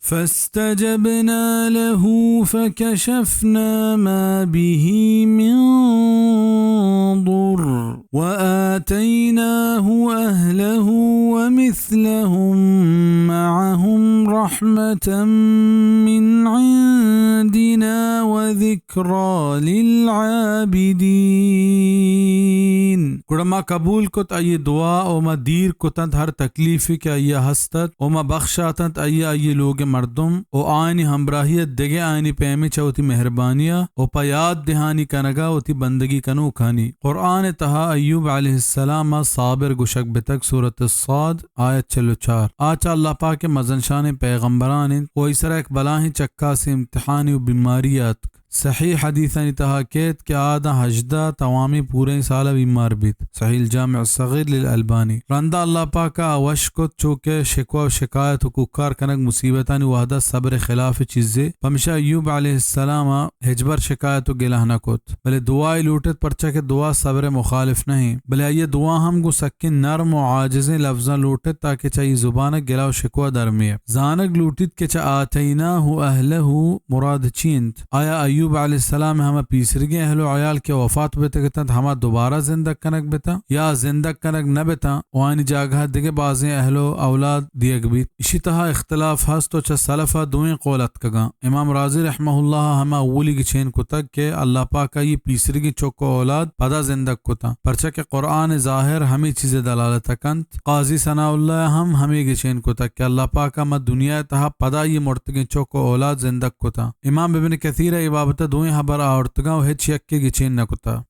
فاستجبنا له فكشفنا ما به من ضر وآتيناه أهله ومثلهم معهم رحمة من عندنا وذكرى للعابدين. گڑا ما قبول کت آئی دعا و ما دیر کتنت ہر تکلیفی کہ آئی ہست ات و ما بخشاتنت آئی آئی لوگ مردم و آیانی ہمراہی ات دگہ آیانی پیمی چہ وتی مہربانیا و پہ یاد دہانی کنگا وتی بندگی کنوکانی۔ قرآن تہا ایوب علیہ السلام صابر گوشگ بتگ، سورۃ الصاد، آیت چل و چار۔ آ چہ اللہ پاک مزن شانیں پیغمبران انت و ای سرا یک بلاہیں چکاسیں امتحانے و بیماری آتک۔ صحیح حدیثانی تہا کیت کہ آ داں ہژدہ توامیں پوریں سالا بیمار بیت۔ صحیح الجامع الصغیر للالبانی۔ رندا اللہ پاکا آ وش کت، چو کہ شکوہ و شکایت و کوکار کنگ مصیبتانی وہدا صبر خلاف چیزے، پمشا ایوب علیہ السلام ہچبر شکایت و گلہ نہ کت، بلے دعائے لوٹت، پرچا کہ دعا صبر مخالف نہ انت، بلے آئی دعا ہم گوں سکیں نرم و عاجزیں لفظاں لوٹت تاکہ چہ آئی زبانا گلہ و شکوہ درمیئت۔ زانگ لوٹیت کہ چہ آتیناہ اہلہ مراد چی انت؟ آیا ایوب علیہ السلام ہما پیسریگیں اہل و عیال کہ وفات بتگ اتنت ہما دوبارہ زندگ کنگ بتاں یا زندگ کنگ نہ بتاں و آیانی جاگہا دگہ بازیں اہل و اولاد دیگ بیت؟ اشی تہا اختلاف ہست و چہ سلفا دوئیں قول اتکگاں۔ امام رازی رحمہ اللہ ہما اولی گچین کتگ کہ اللہ پاک آئی پیسریگیں چک و اولاد پدا زندگ کتاں، پرچا کہ قرآن ظاہر ہمے چیزے دلالت کنت۔ قاضی ثناء اللہ ہم ہمے گچین کتگ کہ اللہ پاک ما دنیا تہا پدا آئی مرتگیں چک و اولاد زندگ کتاں۔ امام ابن کثیر اے بابت دوئیں ہبر آورتگاں و ہچ یکے گچین نہ کتہ۔